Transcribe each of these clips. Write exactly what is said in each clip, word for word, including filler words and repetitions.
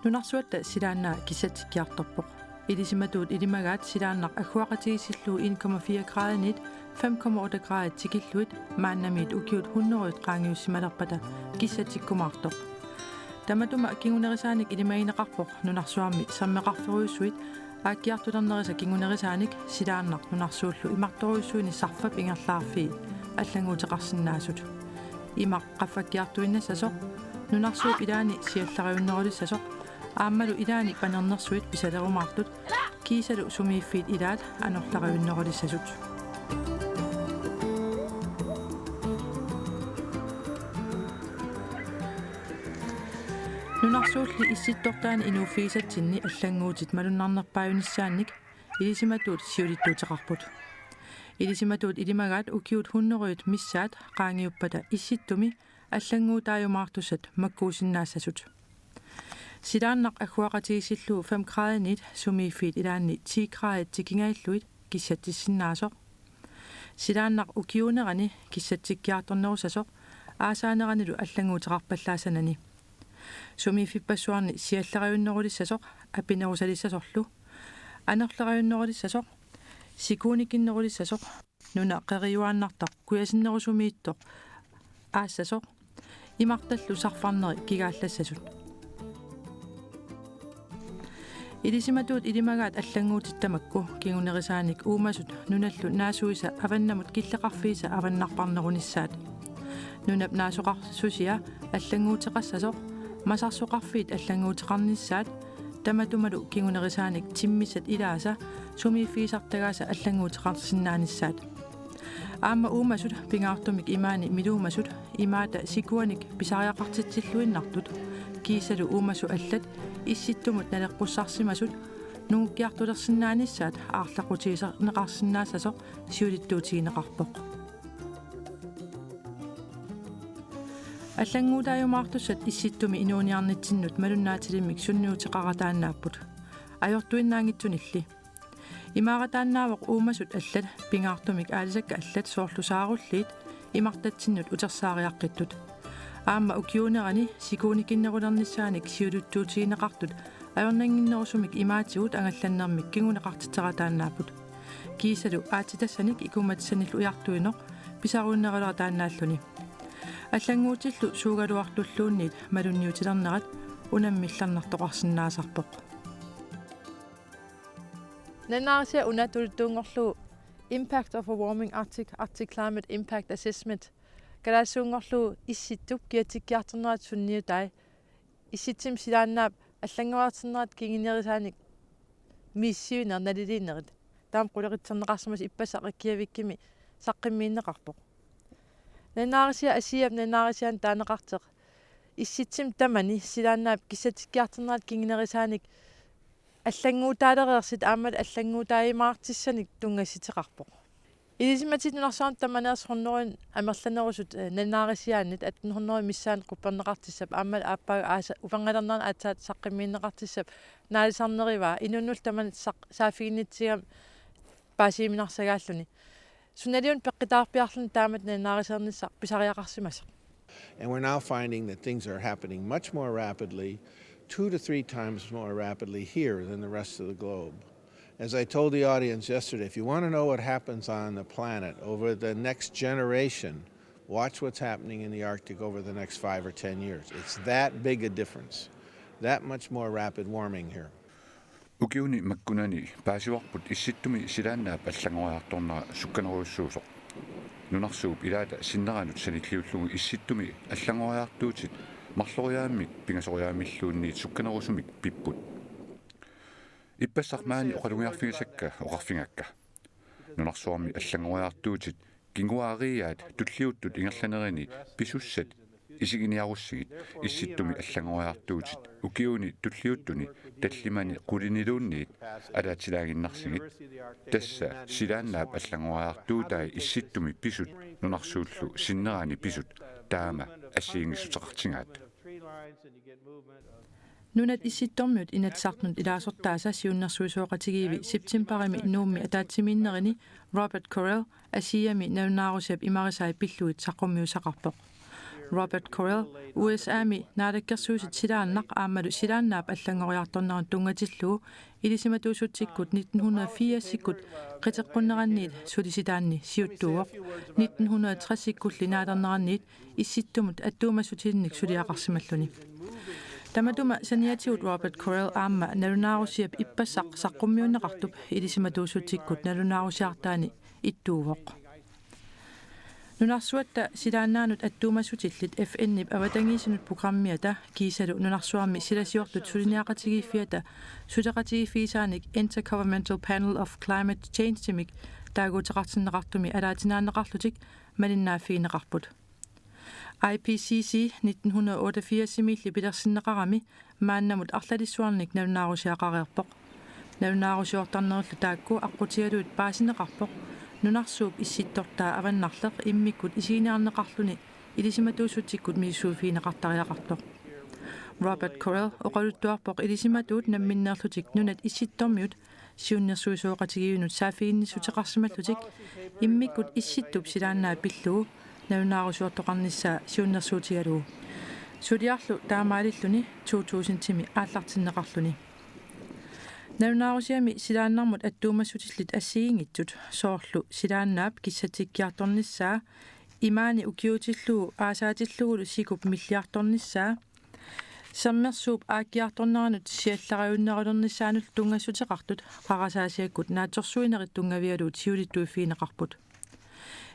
Nunarsuatta silaannaa kissatsikkiartorpoq. Ilisimatuut ilimagaat silaannaq agguaqatigiissillugu en komma fire gradinit fem komma otte gradit tikillugit maannamiit ukiut hundredet qaangiussimalerpata kissatsikkumaartoq. Tamatuma kingunerisaanik ilimagineqarpoq nunarsuarmi sermeqarferujussuit aakkiartulernerisa kingunerisaanik silaannaq nunarsuullu imartorujussuinik sarfap ingerlaarfii allannguuteqarsinnaasut. Imaq qaffakkiartuinnassasoq, nunarsuup ilaani siallarajunnerulissasoq, aammalu ilaani panernersuit pisalerumaartut, kiisalu sumiiffiit ilaat anorlarajunnerulissasut. Nunarsuulli issittortaani inuuffigisatsinni allannguutit malunnarnerpaajunissaannik ilisimatuut siulittuuteqarput. Ilisimatuut ilimagaat ukiut hundredet missaat qaangiuppata issittumi allannguutaajumaartussat makkuusinnaassasut. Silaannaq agguaqatigiissillugu fem gradinit sumiiffiit ilaanni ti gradit tikingajallugit kissatsissinnaasoq. Silaannaq ukiuunerani kissatsikkiartornerussasoq, aasaaneranilu allannguuteqarpallaassanani. Sumiiffippassuarni siallarajunnerulissasoq, apinerusalissasorlu, anorlarajunnerulissasoq, sikuunikinnerulissasoq, nuna qeriuaannartoq kujasinnerusumiittoq aassasoq, imartallu sarfarneri kigaallassasut. Ilisimatuut ilimagaat allannguutit tamakku kingunerisaanik uumasut nunallu naasuisa avannamut killeqarfiisa avannarparnerunissaat. Nunap naasoqarsusia allannguuteqassasoq, masarsoqarfiit allannguuteqarnissaat, tamatumalu kingunerisaanik timmissat ilaasa sumiiffigisartagaasa allannguuteqarsinnaanissaat. Aamma uumasut pingaartumik imaani miluumasut imaata sikuanik pisariaqartitsilluinnartut, kiisalu uumasut allat issittumut naleqqussarsimasut nungukkiartulersinnaanissaat aarleqqutigisarneqarsinnaassasoq siulittuutigineqarpoq. Allannguutaajumaartussat issittumi inuuniarnitsinnut malunnaatilimmik sunniuteqarataannaapput. Ajortuinnaanngitsunilli. Imaarataannaavoq uumasut allat, pingaartumik aalisakkat allat soorlu saarulliit, imartatsinnut utersaariaqqittut. Aamma ukiuunerani sikuunikinnerulernissaanik siulittuutigineqartut ajornannginnerusumik imaatigut angallannermik kinguneqartitseqataannaapput. Kiisalu aatsitassanik ikumatissanillu ujartuinoq pisariunnerulerataannaalluni. Allannguutillu suugaluartulluunniit malunniutilernerat unammillernartoqarsinnaasarpoq. Nalunaarsiaq una tuluttuunngorlugu Impact of a Warming Arctic, Arctic Climate Impact Assessment, kalaallisuunngorlugu issittup kiatsikkiartornerat sunniutai, issitsimi silaannaap allanngoriartornerat kingunerisaanik misissuinerit naliliinerit, taama qulequtserneqarsimasoq ippassaq Reykjavikimi saqqummiunneqarpoq. Nalunaarsiaq Asiap nalunaarsianik taaneqartoq issitsimi tamani silaannaap kissatsikkiartornerat kingunerisaanik allannguutaalereersut aammalu allannguutaajumaartussanik tunngassuteqarpoq. Ilisimatit nunarsuarmi tamaneersut hundredet amerlanerusut, eh, nalunaarsiaannit atten hundrede missaani qupperneqartussap aammalu aappaagu aasaq upernalernerani aatsaat saqqummiunneqartussap naalisarnerivaa inunnullu tamanit saq-, saaffiginnitsigami paasiuminarsagaalluni. Sunaliuna peqqutaarpiarluni taamatut nalunaarsiornissaq pisariaqarsimasoq. And we're now finding that things are happening much more rapidly, two to three times more rapidly here than the rest of the globe. As I told the audience yesterday, if you want to know what happens on the planet over the next generation, watch what's happening in the Arctic over the next five or ten years. It's that big a difference, that much more rapid warming here. Ukiuni makkunani paasivarput issittumi silaannaap allanngoriartornera sukkanerujussuusoq. Nunarsuup ilaata sinneranut sanilliullugu issittumi allanngoriartuutit marloriaammik pingasoriaammilluunniit sukkanerusumik pipput. Ippassaq maani oqalugiarfigisakka oqarfigaakka. Nunarsuarmi allanngoriartuutit kinguaariiaat tulliuttut ingerlanerini pisussat isiginiarussigit issittumi allanngoriartuutit ukiuni tulliuttuni tallimani quliniluunniit ataatsilaaginnarsigit. Tassa silaannaap allanngoriartuutai issittumi pisut nunarsuullu sinnerani pisut taama assigiinngissuteqartigaat. Nunat Issittormiut Inatsisartunut ilaasortaasa siunnersuisoqatigiivi septembarimi Nuummi ataatsimiinnerini Robert Correll Asiami nalunaarusiap imarisai pillugit saqqummiussaqarpoq. Robert Correll, U S A-mi naalakkersuisut silaannaq aammalu silaannaap allanngoriartornerani tunngatillugu ilisimatuussutsikkut nitten hundrede firsikkut qiteqqunneraniit sulisitaanni siuttuuvoq, nitten hundrede tresikkulli naalerneraniit Issittumut attuumassutinnik suliaqarsimalluni. Tamatuma saniatigut Robert Correll aamma nalunaarusiap ippassaq saqqummiunneqartup ilisimatuussutsikkut nalunaarusiartaani ittuuvoq. Nunarsuatta silaannaanut attuumassutillit F N-ip avatangiisinut programmiata kiisalu nunarsuarmi silasiortut suliniaqatigiiffiata suleqatigiiffigisaanik Intergovernmental Panel of Climate Change-imik taaguuteqartinneqartumi alaatinaanneqarlutik malinnaaffigineqarput. I P C C nitten hundrede otteogfirsimiilli pilersinneqarami maannamut arlalissuarnik nalunaarusiaqareerpoq. Nalunaarusiortarnerillu taakku aqqutigalugit paasineqarpoq nunarsuup issittortaa avannarleq immikkut isiginiarneqarluni ilisimatuussutsikkut misissuiffigineqartariaqartoq. Robert Correll oqaluttuarpoq ilisimatuut namminneerlutik nunat issittormiut siunnersuisooqatigiinnut saaffiginnissuteqarsimallutik immikkut Issittup silaannaa pillugu nalunaarusiortoqarnissaa siunnersuutigalugu. Suliarlu taamaalilluni to tusindimi aallartinneqarluni. Nalunaarusiami silaannarmut attuumassutillit assigiinngitsut soorlu silaannaap kissatsikkiartornissaa imaani ukiuutillugu aasaatillugulu sikup milliartornissaa, sermersuup aakkiartorneranut siallarajunnerulernissaanullu tunngassuteqartut qarasaasiakkut naatsorsuinerit tunngavigalugit siulittuiffigineqarput.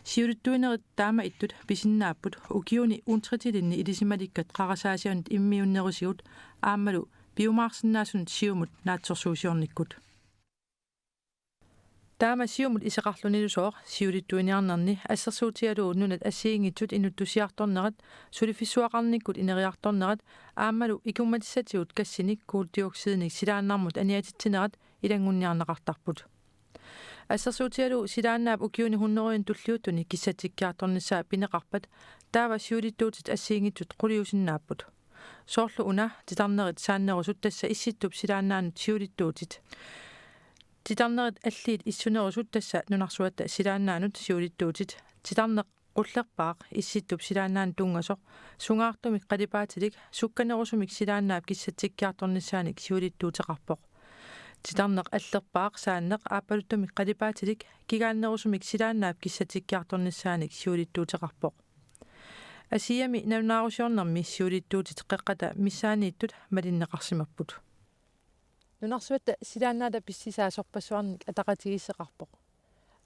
Siulittuinerit taama ittut pisinnaapput ukiuni untritiliinni ilisimalikkat qarasaasianut immiunnerusigut aammalu piumaarsinnaasunut siumut naatsorsuusiornikkut. Taama siumut iseqarlunilusooq siulittuiniarnerni assersuutigalugu nunat assigiinngitsut inuttusiartornerat, suliffissuaqarnikkut ineriartornerat aammalu ikummatissatigut gassinik kuuldioksidinik silaannarmut aniatitsinerat ilanngunniarneqartarput. Assersuutigalugu silaannaap ukiuni hunnorujuuni tulliuttuni kissatsikkiartornissaa pineqarpat taava siulittuutit assigiinngitsut quliusinnaapput. Soorlu una titarnerit saannerusut tassa Issittup silaannaanut siulittuutit. Titarnerit alliit issunerusut tassa nunarsuatta silaannaanut siulittuutit. Titarneq qullerpaaq Issittup silaannaanut tunngasoq sungaartumik qalipaatilik sukkanerusumik silaannaap kissatsikkiartornissaanik siulittuuteqarpoq. Titarneq allerpaaq saanneq aappaluttumik qalipaatilik kigaannerusumik silaannaap kissatsikkiartornissaanik siulittuuteqarpoq. Asiami nalunaarusiornermi siulittuutit qeqqata missaanniittut malinneqarsimapput. Nunarsuatta silaannaata pissisaa sorpassuarnik ataqatigiisseqarpoq.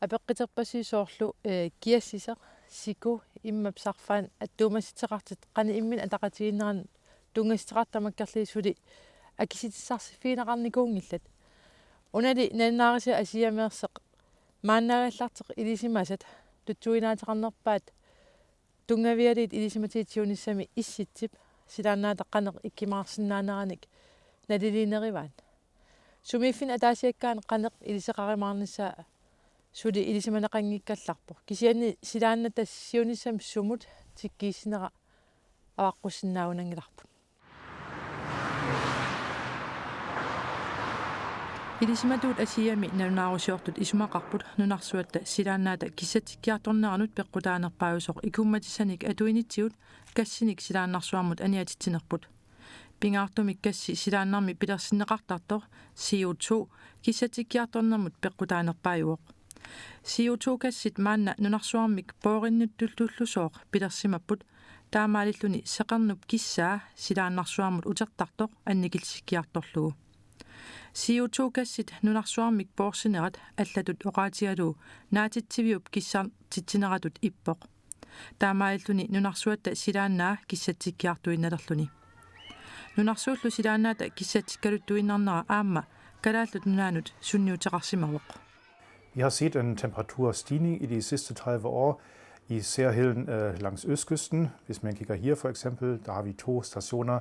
Apeqqiterpassuit soorlu, eh, kiassiseq, siku, immap sarfaan attuumassuteqartut qanoq imminut ataqatigiinneranut tunngassuteqartut tamakkerlugit suli akissutissarsiffigineqarnikuunngillat. Unali nalunaarusii Asiameersoq maannaagallartoq ilisimasat tutsuinaateqarnerpaat tunngavigalugit ilisimatigut siunissami Issittup silaannaata qanoq ikkumaarsinnaaneranik naliliinerivaat. Sumiiffinni ataasiakkaani qanoq iliseqarumaarnissaa suli ilisimaneqanngikkallarpoq. Kisianni silaannata siunissami sumut tikkiissinera avaqqussinnaanngilaq. Ilisimatuut Asiami nalunaarusiortut isumaqarput nunarsuatta silaannaata kissatsikkiartorneranut peqqutaanerpaajusoq ikummatissanik atuinitsigut gassinik silaannarsuarmut aniatitsinerput. Pingaartumik gassi silaannarmi pilersinneqartartoq C O to kissatsikkiartornermut peqqutaanerpaajuvoq. C O to gassit maanna nunarsuarmik boorinnuttullullusooq pilersimapput, taamaalilluni seqernup kissaa silaannarsuarmut utertartoq annikillisikkiartorlugu. C O to gassit nunarsuarmik boorsinerat allatut oqaatigalugu naatitsiviup kissartitsineratut ippoq. Taamaalilluni nunarsuatta silaannaa kissatsikkiartuinnalerluni. Nunarsuullu silaannaata kissatsikkaluttuinnarnera aamma Kalaallit Nunaannut sunniuteqarsimavoq. I har set en temperaturstigning i de sidste tredive år i særhilden øh, langs østkysterne. Hvis man kigger her for eksempel, der har vi to stationer,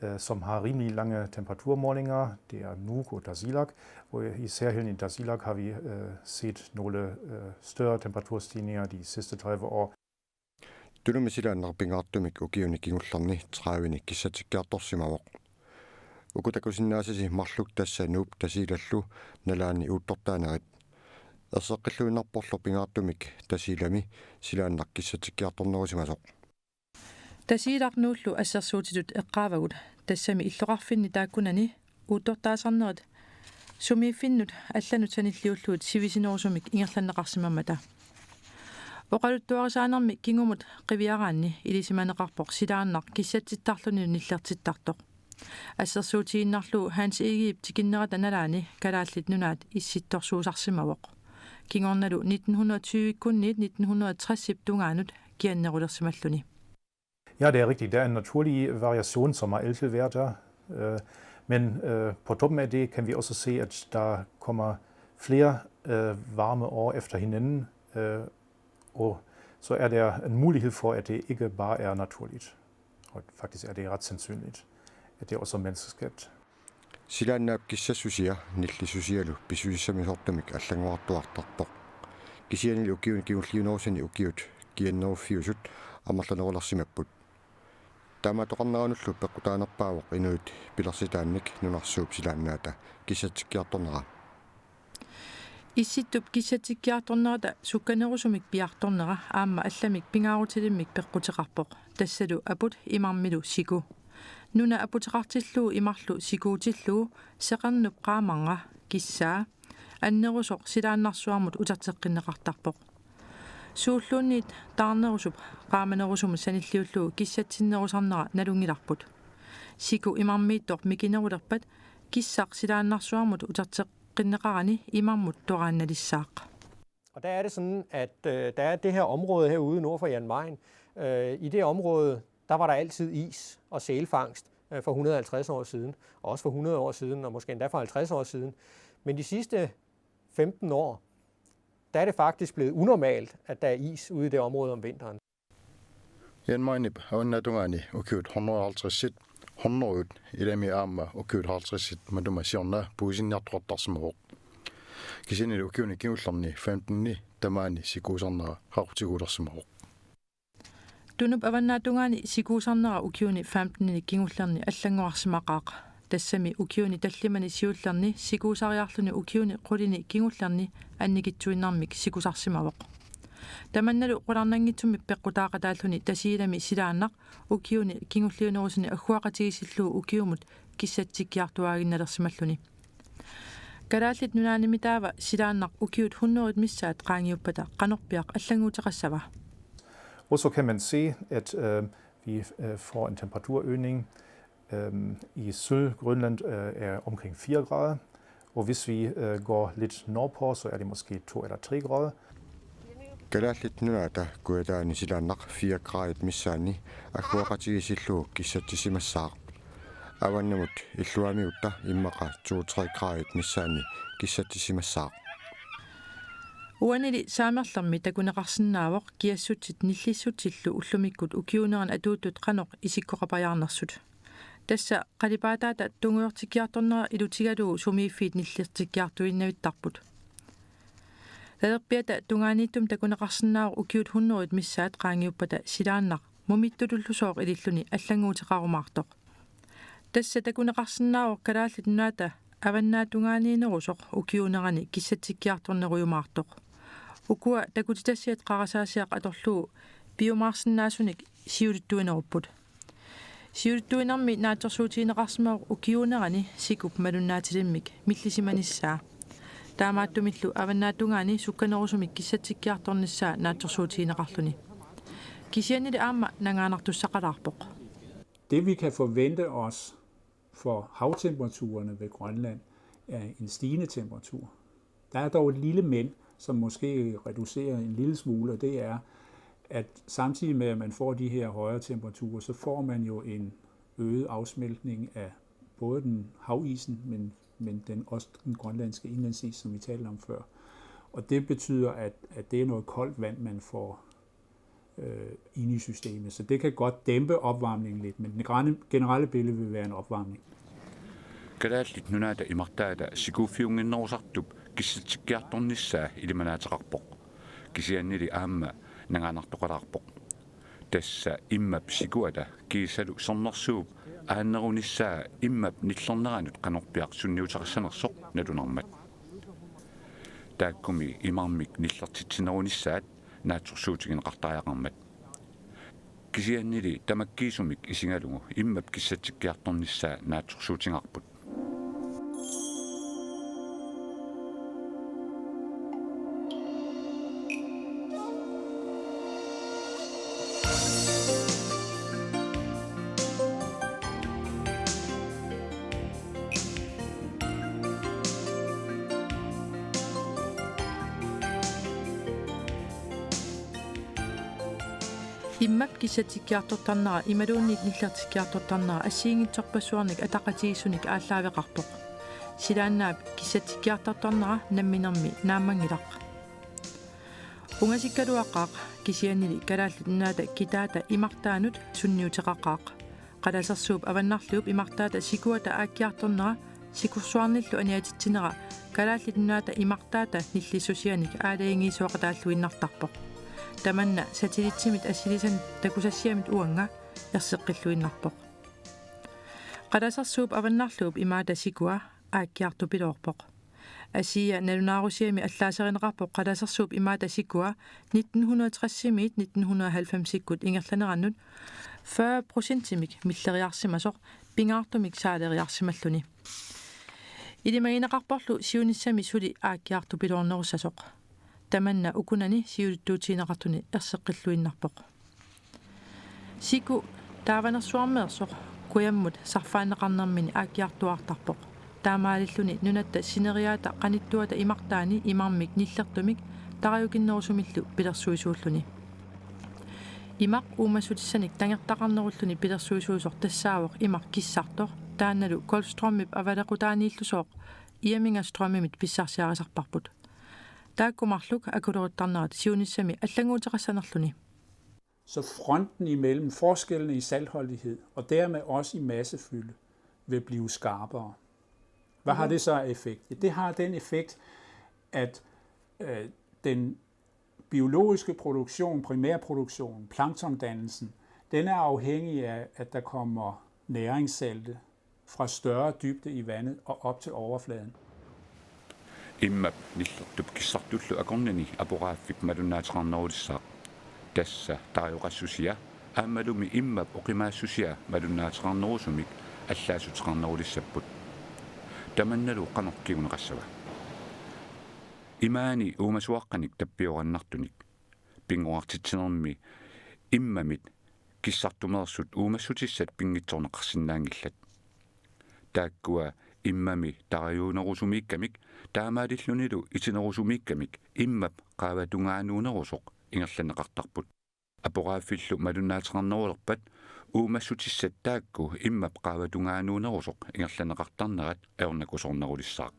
øh, som har rimelig lange temperaturmålinger. Det er Nuuk og Tasiilaq, hvor i særhilden i Tasiilaq har vi øh, set nogle øh, større temperaturstigninger de sidste tredive år. Tunumi silaannaq pingaartumik ukiuni kingullerni tredivenik kissatsikkiartorsimavoq. Uku takusinnaasasi marluk tassa Nuup Tasiilallu nalaanni uuttortaanerit. Erseqqilluinnarporlu pingaartumik Tasiilami silaannaq kissatsikkiartornerusimasoq. Tasiilaq Nuullu assersuutitut eqqaavagut, tassami illoqarfinni taakkunani uuttortaasarnerit sumiiffinnut allanut sanilliullugit sivisunerusumik ingerlanneqarsimammata. Oqaluttuarisaanermi kingumut qiviaraanni ilisimaneqarpoq silaannaq kissatsittarluni nillertittartoq. Assersuutigiinnarlugu Hans Egedep tikinnerata nalaani Kalaallit Nunaat issittorsuusarsimavoq. Kingornalu nitten hundrede tyve-kkunniit nitten hundrede tres-ip tungaanut kiannerulersimalluni. Ja, det er rigtigt. Der er en naturlig variation, som er ellevevætter. Øh, men øh, på toppen af det kan vi også se, at der kommer flere øh, varme år efter hinanden, øh, og så er der en mulighed for, at det ikke bare er naturligt. Og faktisk er det ret sandsynligt, at det også er menneskeskabt. Silaannaap kissassusia nillissusialu pissusissamisoortumik allanngorartuartarpoq. Kisiannili ukiuni kingulliunerusuni ukiut kianneruffiusut amerlanerulersimapput. Taamaattoqarneranullu peqqutaanerpaavoq inuit pilersitaannik nunarsuup silaannaata kissatsikkiartornera. Issittup kissatsikkiartornerata sukkanerusumik piartornera aamma allamik pingaarutilimmik peqquteqarpoq. Tassalu aput imarmilu siku. Nuna aputeqartillugu imarlu sikuutillugu seqernup qaamarnga kissaa annerusoq silaannarsuarmut uterteqqinneqartarpoq. Suulluunniit taarnerusup qaamanerusumut sanilliullugu kissatsinnerusarnera nalunngilarput. Siku imarmiittoq mikinerulerpat kissaq silaannarsuarmut uterteqqinneqarani imarmut toraannalissaaq. Og der er det sådan, at øh, der er det her område herude nord for Jan Mayen. Øh, I det område, der var der altid is og sælfangst øh, for hundrede og halvtreds år siden, og også for hundrede år siden, og måske endda for halvtreds år siden. Men de sidste femten år, der er det faktisk blevet unormalt, at der er is ude i det område om vinteren. Jan Mayenip avannaatungaani ukiut hundrede og halvtredsit, hundredet ilami aamma ukiut halvtredsit matuma siorna puisinniartoqartarsimavoq. Kisiannili ukiuni kingullerni femtenini tamaani sikuusarnera qaqutiguulersimavoq. Tunup avannaatungaani sikuusarnera ukiuni femtenini kingullerni allanngorarsimaqaaq. Tassami ukiuni tallimani siullerni sikuusariarluni ukiuni qulini kingullerni annikitsuinnarmik sikusarsimavoq. Tamannalu qularnanngitsumik peqqutaaqataalluni Tasiilami silaannaq ukiuni kingulliunerusuni agguaqatigiissillugu ukiumut kissatsikkiartuaaginnalersimalluni. Kalaallit Nunaannimi taava silaannaq ukiut hundredet missaat qaangiuppata qanorpiaq allannguuteqassava? Og så kan man se, at øh, vi øh, får en temperaturøgning. Øh, I Sydgrønland øh, er omkring fire grader, og hvis vi øh, går lidt nordpå, så er det måske to eller tre grader. Kalaallit Nunaata kujataani silaannaq fire gradit missaanni agguaqatigiissillugu kissatsissimassaaq. Avannamut illuamiutta immaqa to-tre gradit missaanni kissatsissimassaaq. Uanili saamerlermi takuneqarsinnaavoq kiassutsit nillissutsillu ullumikkut ukiuunerani atuuttut qanoq isikkoqapajaarnersut. Tassa qalipaataata tungujortikkiartornera ilutigalugu sumiiffiit nillertikkiartuinnavittarput. Talerpiata tungaaniittumik takuneqarsinnaavoq ukiut hundredet missaat qaangiuppata silaannaq mumittutullusooq ililluni allannguuteqarumaartoq. Tassa takuneqarsinnaavoq Kalaallit Nunaata avannaatungaaniinnerusoq ukiuunerani kissatsikkiartornerujumaartoq. Ukua takutitassiat qarasaasiaq atorlugu piumaarsinnaasunik siulittuinerupput. Siulittuinermi naatsorsuutigineqarsimavoq ukiuunerani sikup malunnaatilimmik millisimanissaa. Taamaattumillu avannaatungaani sukkanerusumik kissatsikkiartornissaa naatsorsuutigineqarluni. Kisiannili aamma nangaanartussaqalaarpoq. Det vi kan forvente os for havtemperaturerne ved Grønland er en stigende temperatur. Der er dog et lille men, som måske reducerer en lille smule, og det er, at samtidig med at man får de her højere temperaturer, så får man jo en øget afsmeltning af både den havisen, men, men den, også den grønlandske indlandsis, som vi talte om før. Og det betyder, at, at det er noget koldt vand, man får øh, inde i systemet. Så det kan godt dæmpe opvarmningen lidt, men det generelle billede vil være en opvarmning. Kalaallit Nunaata imartaata sikuuffiunnginnerusartup kissatsikkiartornissaa ilimanaateqarpoq. Kisiannili aamma nangaanartoqalaarpoq. Tassa immap sikuata kiisalu sermersuup aannerunissaa immap nillerneranut qanorpiaq sunniuteqassanersoq nalunermat. Taakkumi imarmik nillertitsinerunissaat naatsorsuutigineqartariaqarmat. Kisiannili tamakkiisumik isigalugu immap kissatsikkiartornissaa naatsorsuutigaarput. Immap kissatsikkiartortarnera imaluunniit nillertikkiartortarnera assigiinngitsorpassuarnik ataqatigiissunik aallaaveqarpoq. Silaannaap kissatsikkiartortarnera namminermi naammanngilaq. Ungasikkaluaqaaq, kisiannili Kalaallit Nunaata kitaata imartaanut sunniuteqaqaaq. Qalasersuup Avannarliup imartaata sikuata aakkiartornera sikorsuarnillu aniatitsinera Kalaallit Nunaata imartaata nillissusianik aalajangiisuaqataalluinnartarpoq. Tamanna satellitimit assilisanik takusassiamit uanga erseqqilluinnarpoq. Qalasersuup Avannarliup imaata sikua aakkiartupiloorpoq. Asia nalunaarusiami allaaserineqarpoq Qalasersuup imaata sikua nitten hundrede og tres-imiit nitten hundrede og halvfems-ikkut ingerlanerannut fyrre procentimik milleriarsimasoq pingaartumik saaleriarsimalluni. Ilimagineqarporlu siunissami suli aakkiartupiloornerussasoq. Tamanna ukunani siulittuutigineqartuni erseqqilluinnarpoq. Siku taavanersuarmeersoq kujammut sarfaanneqarnermini aakkiartuaartarpoq. Taamaalilluni nunatta sineriaata qanittuata imartaani imarmik nillertumik tarajukinnerusumillu pilersuisuulluni. Imaq uumassutissanik tangertaqarnerulluni pilersuisuusoq tassaavoq imaq kissartoq, taannalu Golfstrømip avalequtaaniillusooq Irmingerstrømimit pissarsiarisarparput. Taakku marluk akulerittarnerat siunissami allannguuteqassanerluni. Så fronten imellem forskellene i saltholdighed og dermed også i massefylde vil blive skarpere. Hvad har det så af effekt? Ja, det har den effekt, at øh, den biologiske produktion, primærproduktionen, planktondannelsen, den er afhængig af, at der kommer næringssalte fra større dybde i vandet og op til overfladen. Immap nillertup kissartullu akornanni aporaaffik malunnaateqarnerulissaaq. Tassa tarajoqassusia aammalumi immap oqimaassusia malunnaateqarnerusumik allaassuteqarnerulissapput. Tamannalu qanoq kinguneqassava? Imaani uumasuaqqanik tappiorannartunik. Pinnguartitsinermi immamit kissartumeersut uumassutissat pinngitsoorneqarsinnaanngillat. Taakkua immami tarajuunerusumiikkamik taamaalillunilu itinerusumiikkamik immap qaavatungaanuunerusoq ingerlanneqartarput. Aporaaffillu malunnaateqarnerulerpat uumassutissat taakku immap qaavatungaanuunerusoq ingerlanneqartarnerat ajornakusoornerulissaaq.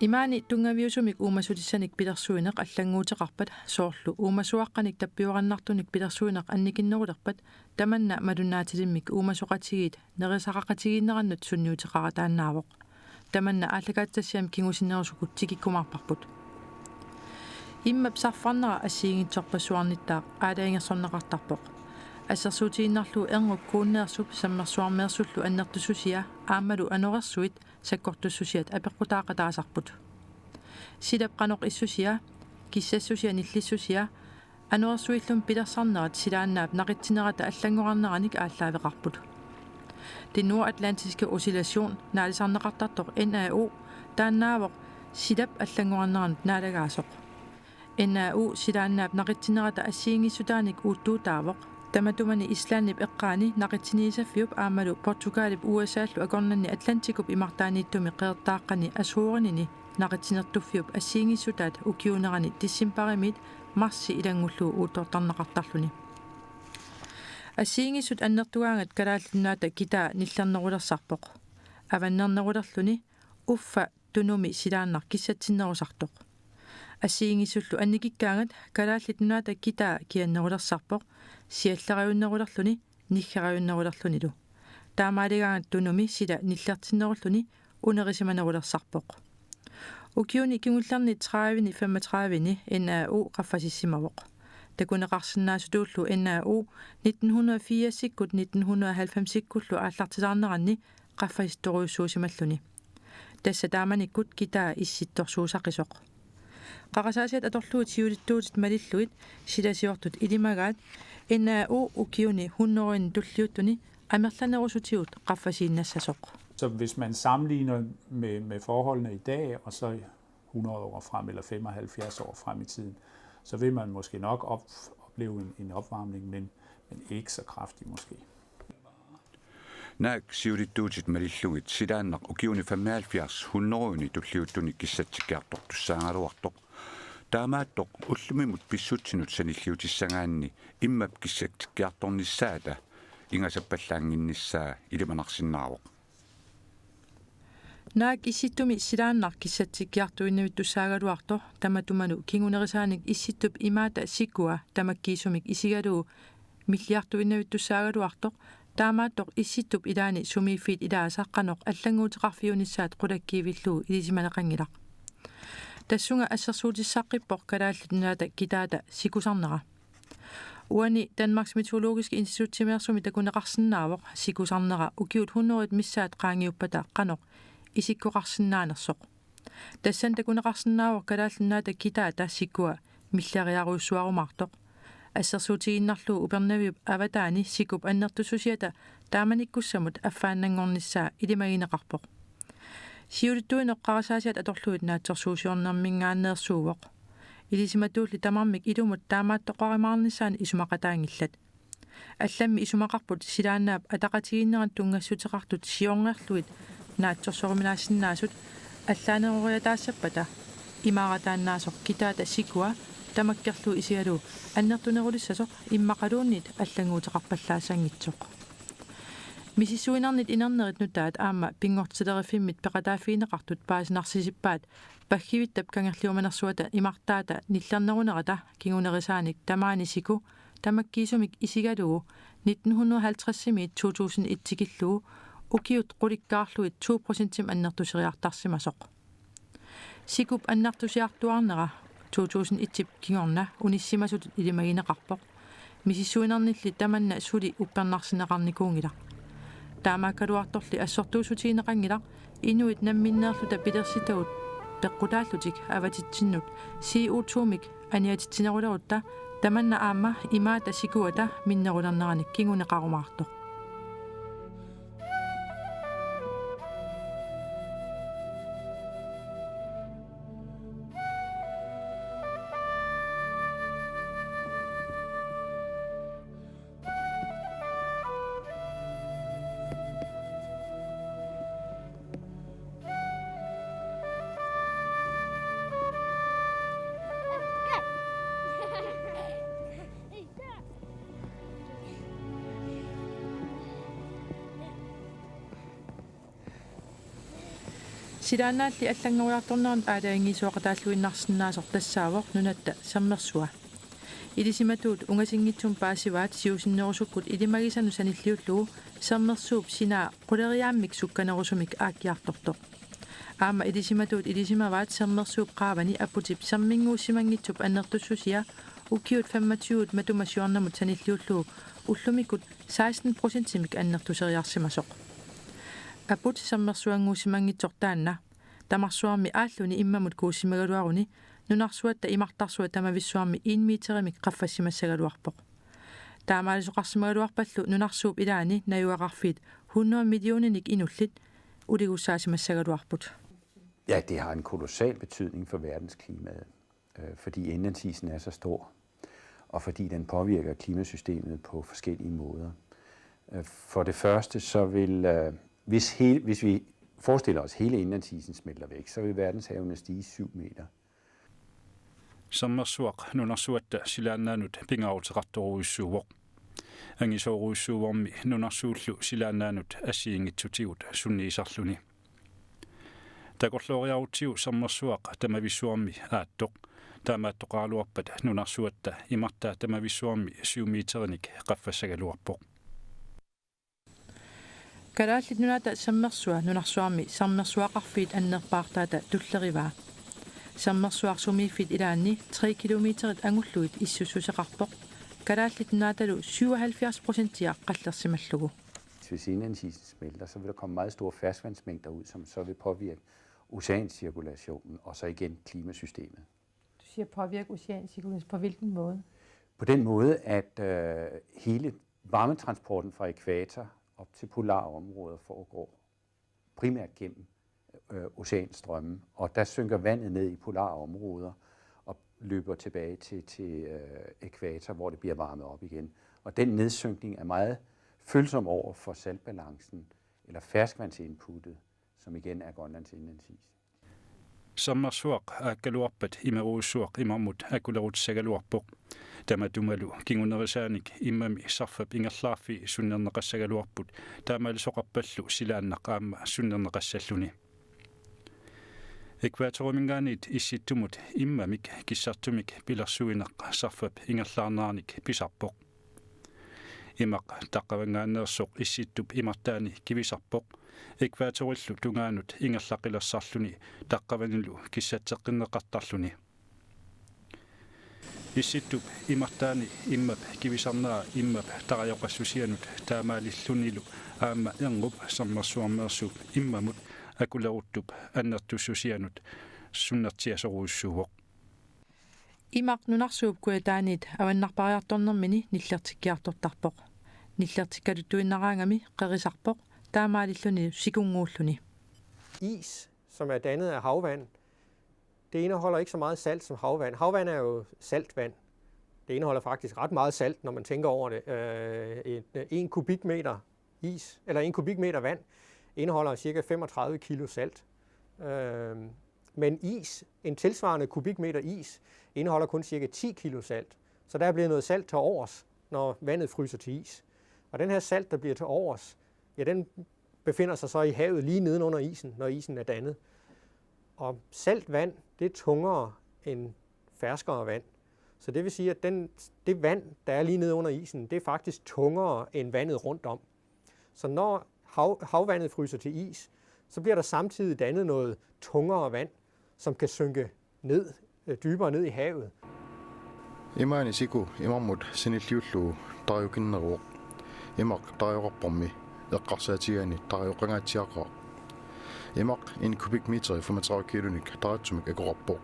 Imaani tunngaviusumik uumassutissanik pilersuineq allannguuteqarpat, soorlu uumasuaqqanik tappiorannartunik pilersuineq annikinnerulerpat, tamanna malunnaatilimmik uumasoqatigiit nerisaqaqatigiinnerannut sunniuteqarataannaavoq. Tamanna aallakaatitassiami kingusinnerusukkut tikikkumaarparput. Immap sarfarnera assigiinngitsorpassuarnittaaq aalajangersorneqartarpoq. Assersuutigiinnarlugu erngup kuunneersup sammersuarmeersullu annertussusia aammalu anorersuit sakkortussusiat apeqqutaaqataasarput. Silap qanoq issusia, kissassusia, nillissusia, anorersuillumi pilersarnerat silaannaap naqitsinerata allanngorarneranik aallaaveqarput. Den nordatlantiske oscillation naalisarneqartartoq N A O taannaavoq silap allanngorarneranut naalagaasoq. N A O silaannaap naqitsinerata assigiinngissutaanik uuttuutaavoq, Tamatumani Islandip eqqaani naqitsiniisaffiup aammalu Portugalip U S A-llu akornanni Atlantikup imartaaniittumi qeqertaaqqani Azorenini naqitsinertuffiup assigiinngissutaat ukiuunerani decembarimiit marsi ilanngullugu uuttortarneqartarluni. Assigiinngissut annertugaangat Kalaallit Nunaata kitaa nillernerulersarpoq. Avannernerulerluni uffa Tunumi silaannaq kissatsinnerusartoq. Assigiinngissullu annikikkaangat Kalaallit Nunaata kitaa kiannerulersarpoq, siallerajunnerulerluni niggerajunnerulerlunilu. Taamaaligaangat Tunumi sila nillertinnerulluni unerisimanerulersarpoq. Ukiuni kingullerni tredive femogtredive N A U qaffasissimavoq. Takuneqarsinnaasutullu N A U nitten hundrede og firsikkut nitten hundrede og halvfemsikkullu aallartilaarneranni qaffasittorujussuusimalluni. Tassa taamanikkut kitaa issittorsuussaqisoq. Qarasaasiat atorlugit siulittuutit malillugit silasiortut ilimagaat N A U ukiuni hundredeni tulliuttuni amerlanerusutigut qaffasiinnassasoq. Så hvis man sammenligner med, med forholdene i dag, og så hundrede år frem, eller femoghalvfjerds år frem i tiden, så vil man måske nok op-, opleve en, en opvarmning, men, men ikke så kraftig måske. Naak siulittuutit malillugit silaannaq ukiuni femoghalvfjerds hundredeni tulliuttuni kissatsikkiartortussaagaluartoq. Taamaattoq ullumimut pissutsinut sanilliutissagaanni immap kissatsikkiartornissaata ingasappallaannginnissaa ilimanarsinnaavoq. Naak issittumi silaannaq kissatsikkiartuinnavittussaagaluartoq tamatumanu kingunerisaanik issittup imaata sikua tamakkiisumik isigalugu milliartuinnavittussaagaluartoq, taamaattoq issittup ilaani sumiiffiit ilaasa qanoq allannguuteqarfiunissaat qulakkiivillugu ilisimaneqanngilaq. Tassunga assersuutissaqqippoq Kalaallit Nunaata kitaata sikusarnera. Uani Danmarks Meteorologiske Institutsimeersumi takuneqarsinnaavoq sikusarnera ukiut hundredet missaat qaangiuppata qanoq isikkoqarsinnaanersoq. Tassani takuneqarsinnaavoq Kalaallit Nunaata kitaata sikua milleriarujussuarumaartoq. Assersuutigiinnarlugu Upernaviup avataani sikup annertussusiata taamanikkussamut affaannanngornissaa ilimagineqarpoq. Siulittuineq qarasaasiat atorlugit naatsorsuusiornerminngaanneersuuvoq. Ilisimatuulli tamarmik ilumut taamaattoqarumaarnissaannik isumaqataanngillat. Allammi isumaqarput silaannaap ataqatigiinnerani tunngassuteqartut siornerlugit naatsorsoruminaassinnaasut allaaneroriataassappata imaarataannaasoq kitaata sikua tamakkerlugu isigalugu annertunerulissasoq immaqaluunniit allannguuteqarpallaassanngitsoq. Misissuinernit inernerit nutaat aamma Pinngortitaleriiffimmit peqataaffigineqartut paasinarsisippaat Paggivittap kangerliumanersuata imartaata nillernerunerata kingunerisaanik tamaani siku tamakkiisumik isigalugu nitten hundrede og halvtredsimiit to tusind et tikillugu ukiut qulikkaarlugit to procentimik annertuseriartarsimasoq. Sikup annertusiartuaarnera to tusind et-ip kingorna unissimasutut ilimagineqarpoq. Misissuinernilli tamanna suli uppernarsineqarnikuunngilaq. Taamaakkaluartorli assortuussutigineqanngilaq inuit namminneerluta pilersitagut peqqutaallutik avatitsinnut C O to-mik aniatitsinerulerutta tamanna aamma imaata sikuata minnerulerneranik kinguneqarumaartoq. Silaannaalli allanngoriartornermut aalajangiisuaqataalluinnarsinnaasoq tassaavoq nunatta sermersua. Ilisimatuut ungasinngitsumik paasivaat siusinnerusukkut ilimagisanut sanilliullugu sermersuup sinaa quleriaammik sukkanerusumik aakkiartortoq. Aamma ilisimatuut ilisimavaat sermersuup qaavani aputip serminnguussimanngitsup annertussusia ukiut femogtyve matuma siornamut sanilliullugu ullumikkut seksten procentimik annertuseriarsimasoq. Aput sermersuannguussimanngitsoq taanna tamarsuarmi aalluni immamut kuussimagaluaruni nunarsuatta imartarsuaq tamavissuarmi en meterimik qaffassimassagaluarpoq. Taamaalisoqarsimagaluarpallu nunarsuup ilaani najugaqarfiit hundrede millioninik inullit uligussaasimassagaluarput. Ja, det har en kolossal betydning for verdensklimaet, øh, fordi indlandsisen er så stor. og fordi den påvirker klimasystemet på forskellige måder. Øh, For det første, så vil, øh, hvis, hele, hvis vi forestiller os, at hele indlandsisen smelter væk, så vil verdenshavene stige syv meter. Sermersuaq nunarsuatta silaannaanut pingaaruteqartorujussuuvoq. Angisoorujussuuvormi nunarsuullu silaannaanut assigiinngitsutigut sunniisarluni. Takorlooriarutsigu Sermersuaq tamavissuarmi aattoq. Taamaattoqaraluarpat nunarsuatta imartaa tamavissuarmi syv meterinik qaffassagaluarpoq. Kalaallit Nunaata Sermersua nunarsuarmi sermersuaqarfiit annerpaartaata tullerivaa. Sermersuaq sumiiffiit ilaanni tre kilometerit angullugit issussuseqarpoq. Kalaallit Nunaatalu syvoghalvfjerds procentia qallersimallugu. Hvis indlandsisen smelter, så vil der komme meget store ferskvandsmængder ud, som så vil påvirke oceancirkulationen og så igen klimasystemet. Du siger påvirke oceancirkulationen. På hvilken måde? På den måde, at øh, hele varmetransporten fra ækvator op til polarområder foregår primært gennem øh, oceanstrømme, og der synker vandet ned i polarområder og løber tilbage til, til øh, ækvator, hvor det bliver varmet op igen. Og den nedsynkning er meget følsom over for saltbalancen, eller ferskvandsinputtet, som igen er Grønlands indlandsis. Sermersuaq aakkaluarpat imerujussuaq imarmut akulerutissagaluarpoq. Tamatumalu kingunerisaanik immami sarfap ingerlaarfii sunnerneqassagaluarput, taamaalisoqarpallu silaannaq aamma sunnerneqassalluni. Ækvatoriminngaanniit issittumut immamik kissartumik pilersuineq sarfap ingerlaarneranik pisarpoq. Imaq taqqavanngaanneersoq issittup imartaani kivisarpoq, ækvatorillu tungaanut ingerlaqqilersarluni taqqavanilu kissatseqqinneqartarluni. Issittup imartaani immap kivisarnera immap tarajoqassusianut taamaalillunilu aamma erngup sermersuarmeersuup immamut akuleruttup annertussusianut sunnertiasorujussuuvoq. Imaq nunarsuup kujataaniit avannarpariartornermini nillertikkiartortarpoq. Nillertikkaluttuinnaraangami qerisarpoq, taamaalilluni sikunnguulluni. Is, som er dannet af havvand, det indeholder ikke så meget salt som havvand. Havvand er jo saltvand. Det indeholder faktisk ret meget salt, når man tænker over det. Øh, en kubikmeter is, eller en kubikmeter vand, indeholder cirka femogtredive kilo salt. Øh, men is, en tilsvarende kubikmeter is, indeholder kun cirka ti kilo salt. Så der er blevet noget salt til overs, når vandet fryser til is. Og den her salt, der bliver til overs, ja, den befinder sig så i havet lige nedenunder isen, når isen er dannet. Og salt vand, det er tungere end ferskere vand. Så det vil sige, at den, det vand, der er lige nede under isen, det er faktisk tungere end vandet rundt om. Så når hav, havvandet fryser til is, så bliver der samtidig dannet noget tungere vand, som kan synke ned, øh, dybere ned i havet. Imaani siku imarmut sanilliullugu tarajukinneruvoq. Imaq tarajoqarpormi eqqarsaatigaani tarajoqangaatsiaqaaq. Imaq en kubikmeteri femogtredive kilonik taratsumik akoqarpoq.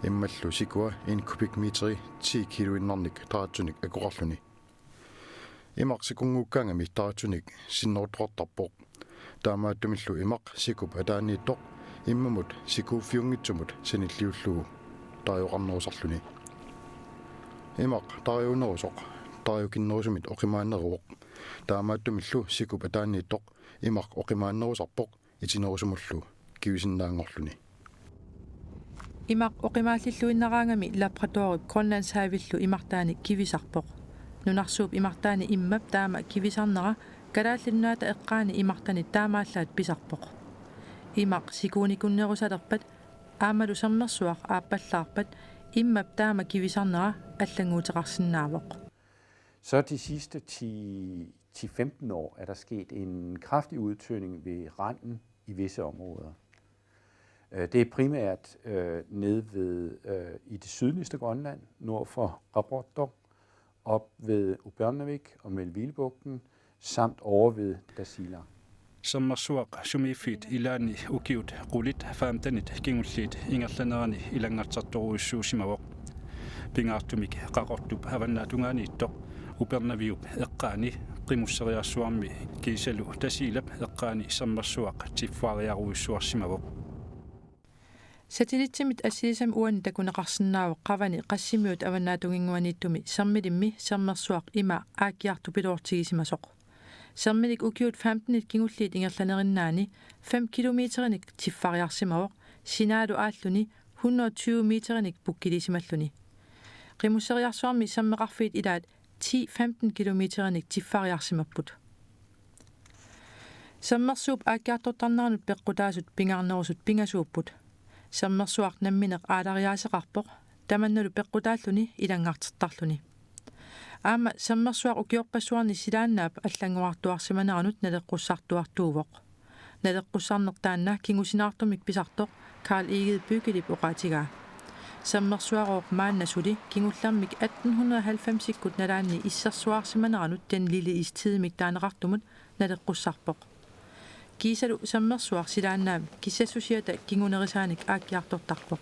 Immallu sikua en kubikmeteri ti kiloinnarnik taratsunik akoqarluni. Imaq sikunnguukkaangami taratsunik sinneruttoqartarpoq. Taamaattumillu imaq sikup ataaniittoq immamut sikuuffiunngitsumut sanilliullugu tarajoqarnerusarluni. Imaq tarajunerusoq tarajukinnerusumit oqimaanneruvoq. Taamaattumillu sikup ataaniittoq imaq oqimaannerusarpoq itinerusumullu kivisinnaanngorluni. Imaq oqimaallilluinnaraangami Labradorip Grønlandshavillu imartaani kivisarpoq. Nunarsuup imartaani immap taama kivisarnera Kalaallit Nunaata eqqaani imartani taamaallaat pisarpoq. Imaq sikuunikunnerusalerpat aammalu sermersuaq aappallaarpat immap taama kivisarnera allannguuteqarsinnaavoq. Så de sidste ti, ti femten år er der sket en kraftig udtynding ved randen i visse områder. Øh, Det er primært øh, nede ved øh, i det sydligste Grønland, nord for Qaqortoq, op ved Upernavik og Melvillebugten, samt over ved Tasiilaq. Sermersuaq sumiiffiit ilaanni ukiut qulit femtenit kingulliit ingerlanerani ilanngartartorujussuusimavoq. Pingaartumik Qaqortup avannaatungaaniittoq Upernaviup eqqaani Qimusseriarsuarmi kiisalu Tasiilap eqqaani sermersuaq tiffaariarujussuarsimavoq. Satellitsimit assilisami uani takuneqarsinnaavoq qavani Qassimiut avannaatunginnguaniittumi Sermilimmi sermersuaq ima aakkiartupiloortigisimasoq. Sermilik ukiut femtenit kingulliit ingerlanerinnaani fem kilometerinik tiffariarsimavoq, sinaalu aalluni hundrede tyve meterinik pukkilisimalluni. Qimusseriarsuarmi sermeqarfiit ilaat ti femten kilometerinik tiffariarsimapput. Sermersuup aakkiartortarneranut peqqutaasut pingaarnerusut pingasuupput. Sermersuaq nammineq aalariaaseqarpoq, tamannalu peqqutaalluni ilanngartertarluni. Aamma sermersuaq ukiorpassuarni silaannaap allanngorartuarsimaneranut naleqqussartuartuuvoq. Naleqqussarneq taanna kingusinaartumik pisartoq Karl Egede Byggelip oqaatigaa. Sermersuarooq maanna suli kingullermik atten hundrede halvfemsikkut nalaanni issersuarsimaneranut Den Lille Istidimik taaneqartumut naleqqussarpoq. Kiisalu sermersuaq silaannaap kissassusiata kingunerisaanik aakkiartortarpoq.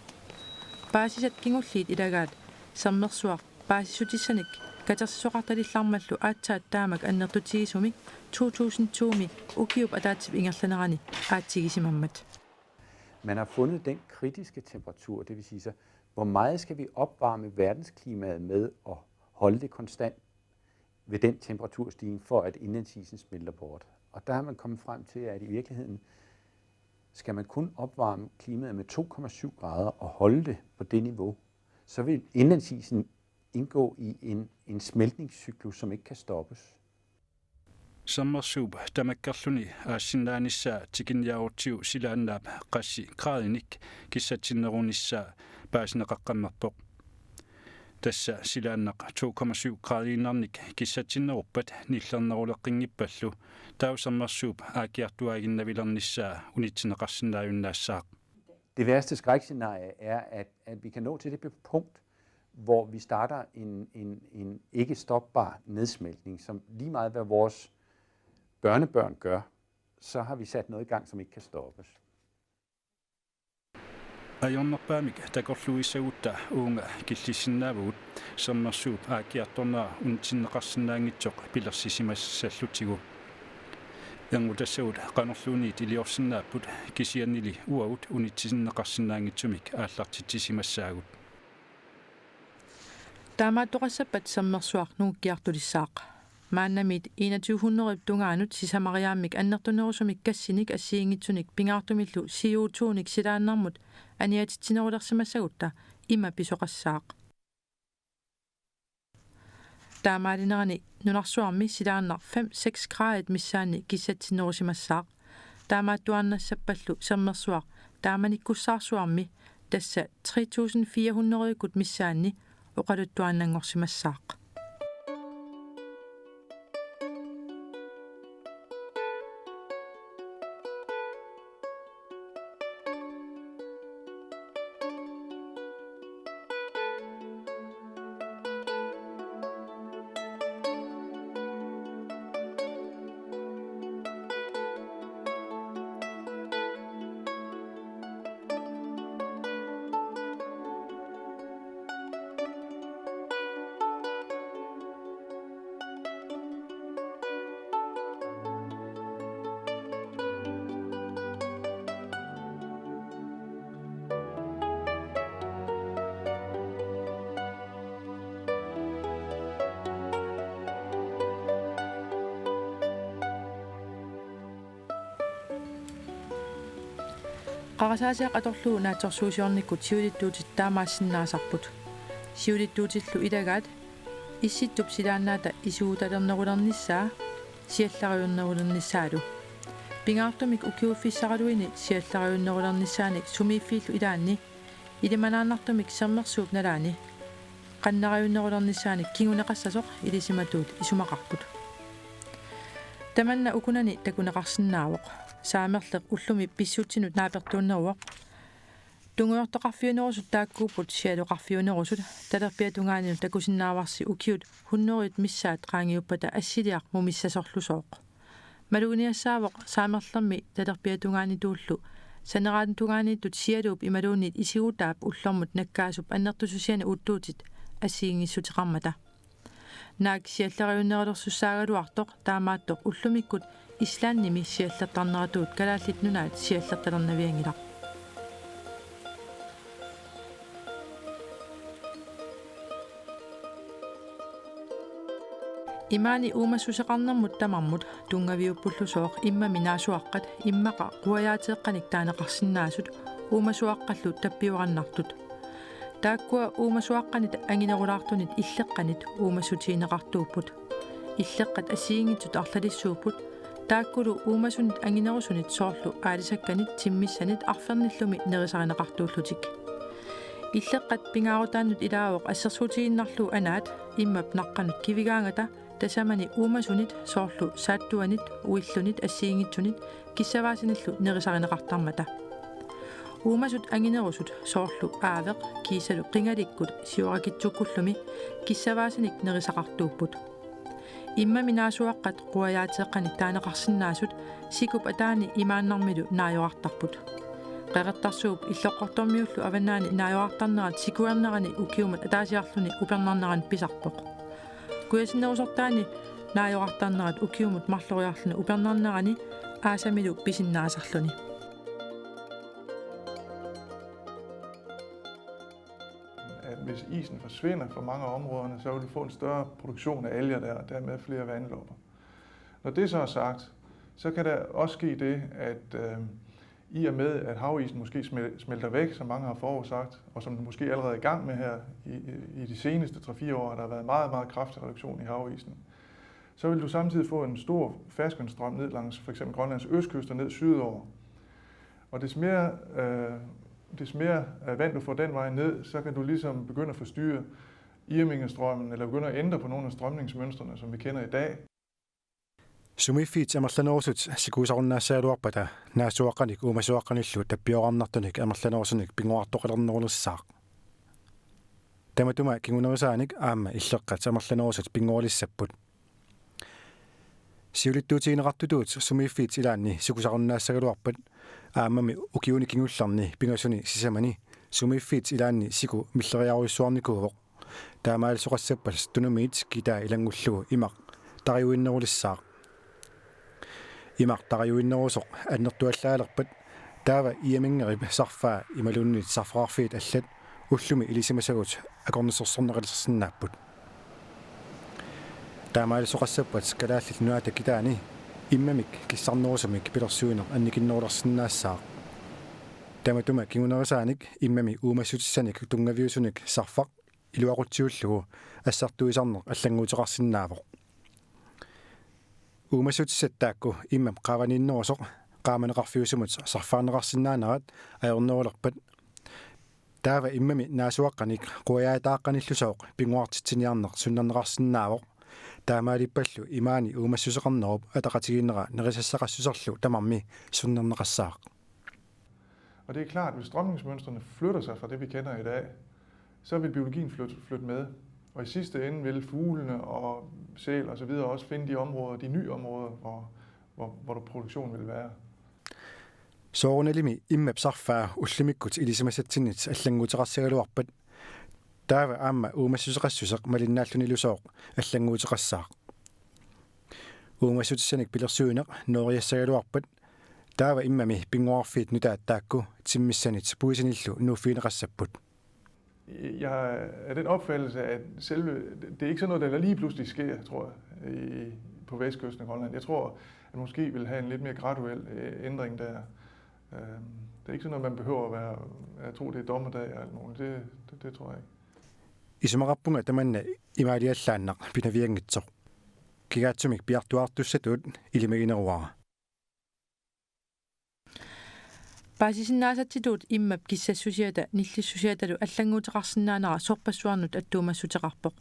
Paasisat kingulliit ilagaat sermersuaq paasissutissanik katersisoqartalillarmallu aatsaat taamak annertutigisumik to tusind to-mi ukiup ataatsip ingerlanerani aatsigisimammat. Man har fundet den kritiske temperatur, det vil sige så, hvor meget skal vi opvarme verdensklimaet med at holde det konstant ved den temperaturstigning, for at indlandsisen smelter bort. Og der er man kommet frem til, at i virkeligheden skal man kun opvarme klimaet med to komma syv grader og holde det på det niveau, så vil indlandsisen indgå i en, en smeltningscyklus, som ikke kan stoppes. Sermersuup tamakkerluni aassinnaanissaq tikinniarutsigu silaannaap qassi graadinik kissatsinnerunissaa paasineqaqqammerpoq. Tassa silaannaq to komma syv graadiinnarnik kissatsinneruppat nillerneruleqqinngippallu taava sermersuup aakkiartuaaginnavilernissaa unitsinneqarsinnaajunnaassaaq. Det værste skrækscenarie er, at, at vi kan nå til det punkt, hvor vi starter en, en, en ikke stopbar nedsmeltning, som lige meget hvad vores børnebørn gør, så har vi sat noget i gang, som ikke kan stoppes. Ajornerpaamik takorluuissagutta uunga killissinnaavugut sermersuup aakkiartornera unitsinneqarsinnaanngitsoq pilersisimassallutigu. Erngutassagut qanorluunniit iliorsinnaapput kisiannili uagut unitsinneqarsinnaanngitsumik aallartitsisimassaagut. Taamaattoqassappat sermersuaq nungukkiartulissaaq. Maannamiit enogtyve hundrede tungaanut sisamariaammik annertunerusumik gassinik assigiinngitsunik pingaartumillu C O to-nik silaannarmut aniatitsinerulersimassagutta ima pisoqassaaq. Taamaalinerani nunarsuarmi silaannaq fem seks graadit missaanni kissatsinnerusimassaaq. Taamaattuaannassappallu sermersuaq taamanikkussaarsuarmi, tassa tre tusind fire hundrede-kkut missaanni, oqaluttuaannanngorsimassaaq. Qarasaasiaq atorlugu naatsorsuusiornikkut siulittuutit taamaassinnaasarput. Siulittuutillu ilagaat Issittup silaannaata isuutalernerulernissaa siallarajunnerulernissaalu. Pingaartumik ukiuffissaraluini siallarajunnerulernissaanik sumiiffiillu ilaanni ilimanaannartumik sermersuup nalaani qannerajunnerulernissaanik kinguneqassasoq ilisimatuut isumaqarput. Tamanna ukunani takuneqarsinnaavoq. Saamerleq ullumi pissutsinut naapertuunneruvoq. Tungujortoqarfiunerusut taakkuupput sialoqarfiunerusut, talerpiata tungaanut takusinnaavarsi ukiut hunnorujuit missaat qaangiuppata assiliaq mumissasorlusooq. Maluginiassaavoq Saamerlermi talerpiata tungaanituullu saneraata tungaaniittut sialuup imaluunniit isigutaap ullormut nakkaasup annertususiani uuttuutit assigiinngissuteqarmata. Naak siallarajunnerulersussaagaluartoq taamaattoq ullumikkut Islandimi siallertarneratuut Kalaallit Nunaat siallertalernavianngilaq. Imaani uumassuseqarnermut tamarmut tunngaviuppullusooq immami naasuaqqat immaqa quajaateeqqanik taaneqarsinnaasut uumasuaqqallu tappiorannartut. Taakkua uumasuaqqanit anginerulaartunit illeqqanit uumassutigineqartuupput. Illeqqat assigiinngitsut arlalissuupput, taakkulu uumasunit anginerusunit soorlu aalisakkanit timmissanit arfernillumi nerisarineqartuullutik. Illeqqat pingaarutaannut ilaavoq assersuutigiinnarlugu anaat immap naqqanut kivigaangata tasamani uumasunit soorlu saattuanit, uillunit assigiinngitsunit kissavaasanillu nerisarineqartarmata. Uumasut anginerusut soorlu aaveq kiisalu qingalikkut siorakitsukkullumi kissavaasanik nerisaqartuupput. Immami naasuaqqat quajaateeqqanik taaneqarsinnaasut sikup ataani imaannarmilu naajorartarput. Qeqertarsuup Illoqqortormiullu Avannaani naajorartarnerat sikuernerani ukiumut ataasiarluni upernarnerani pisarpoq. Kujasinnerusortaani naajorartarnerat ukiumut marloriarluni upernarnerani aasamilu pisinnaasarluni. At hvis isen forsvinder fra mange af områderne, så vil vi få en større produktion af alger der, og dermed flere vandløber. Når det så er sagt, så kan der også ske det, at øh, i og med, at havisen måske smel- smelter væk, som mange har forudsagt, og som den måske allerede er i gang med her i, i, i de seneste tre-fire år, har der været meget, meget kraftig reduktion i havisen, så vil du samtidig få en stor ferskvandsstrøm ned langs for eksempel Grønlands østkyst og ned sydover. Og des mere, øh, des mere øh, vand du får den vej ned, så kan du ligesom begynde at forstyrre Irmingestrømmen, eller begynde at ændre på nogle af strømningsmønstrene, som vi kender i dag. Sumiiffiit amerlanerusut sikuusarunnaassaagaluarpata naasuaqqanik uumasuaqqanillu tappioraarnartunik amerlanerusunik pinnguartoqalernerulissaaq. Tamatuma kingunerisaanik aamma illeqqat amerlanerusut pinngualissapput. Siulittuutigineqartutut sumiiffiit ilaanni sikusarunnaassaagaluarpat aammami ukiuni kingullerni pingasuni sisamani sumiiffiit ilaanni siku milleriarujussuarnikuuvoq. Taamaalisoqassappat tunumit kitaa ilanngullugu imaq tariuinnerulissaaq. Imaq tariuinnerusoq annertuallaalerpat taava Irmingerip sarfaa imaluunniit sarfaqarfiit allat ullumi ilisimasagut akornusersorneqalersinnaapput. Taamaalisoqassappat Kalaallit Nunaata kitaani immamik kissarnerusumik pilersuineq annikinnerulersinnaassaaq. Tamatuma kingunerisaanik immami uumassutissanik tunngaviusunik sarfaq iluaqutsiullugu assartuisarneq allannguuteqarsinnaavoq. Uummassutissat taakku immap qaavaniinnerusoq qaamaneqarfiusumut sarfaarneqarsinnaanerat ajornerulerpat taava immami naasuaqqanik quajaataaqqanillusooq pinnguartitsiniarneq sunnerneqarsinnaavoq. Taamaalippallu imaani uummassuseqarnerup ataqatigiinnera nerisassaqassuserlu tamarmi sunnerneqassaaq. Og det er klart, at hvis strømningsmønstrene flytter sig fra det, vi kender i dag, så vil biologien flytte, flytte med. Og i sidste ende vil fuglene og sæl og så videre også finde de områder, de nye områder, hvor, hvor, hvor produktionen vil være. Soorunalimi immap sarfaa ullumikkut ilisimasatsinnit allannguuteqassagaluarpat taava aamma uummassuseqassuseq malinnaallunilusooq allannguuteqassaaq. Uummassutissanik pilersuineq nooriassagaluarpat taava immami pinnguarfiit nutaat taakku timmissanit puisanillu nuuffigineqassapput. Jeg er af den opfattelse, at selve, det er ikke sådan noget, der lige pludselig sker, tror jeg, i, på vestkysten af Grønland. Jeg tror, at måske vil have en lidt mere graduel øh, ændring der. Øhm, det er ikke sådan noget, man behøver at være, at tro, det er dommedag og alt muligt. Det, det, det tror jeg ikke. Isumaqarpunga tamanna imaaliallaannaq pinavianngitsoq. Kigaatsumik piartuaartussatut ilimagineruara. Paasisinnaasatitut immap kissassusiata nillissusiatalu allannguuteqarsinnaanera sorpassuarnut attuumassuteqarpoq.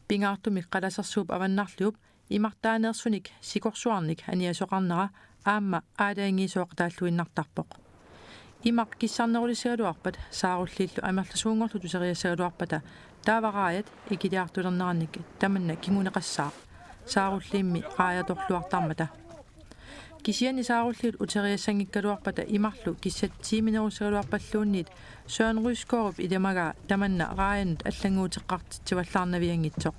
Pingaartumik qalasersuup avannarliup imartaaneersunik sikorsuarnik aniasoqarnera aamma aalajangiisooqataalluinnartarpoq. Imaq kissarnerulissagaluarpat saarulliillu amerlasuunngorlutik uteriassagaluarpata taava raajat ikiliartulernerannik tamanna kinguneqassaaq saarulliimmi raajatorluartarmata. Kisianni saarulliit uteriassanngikkaluarpata imarlu kissat tiiminerussagaluarpalluunniit Søren Rysgaardip ilimagaa tamanna raajanut allannguuteqartitsivallaarnavianngitsoq.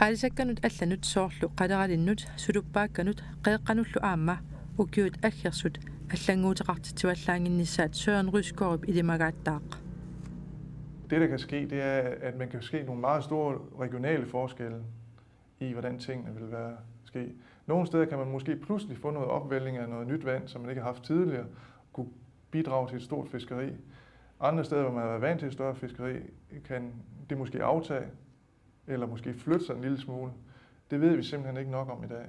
Aalisakkanut allanut soorlu qaleralinnut, suluppaakkanut, qeeqqanullu aamma ukiut aggersut allannguuteqartitsivallaannginnissaat Søren Rysgaardip ilimagaattaaq. Det, der kan ske, det er, at man kan se nogle meget store regionale forskelle i, hvordan tingene vil være ske. Nogle steder kan man måske pludselig få noget opvælling af noget nyt vand, som man ikke har haft tidligere, kunne bidrage til et stort fiskeri. Andre steder, hvor man har været vant til et større fiskeri, kan det måske aftage, eller måske flytte sig en lille smule. Det ved vi simpelthen ikke nok om i dag.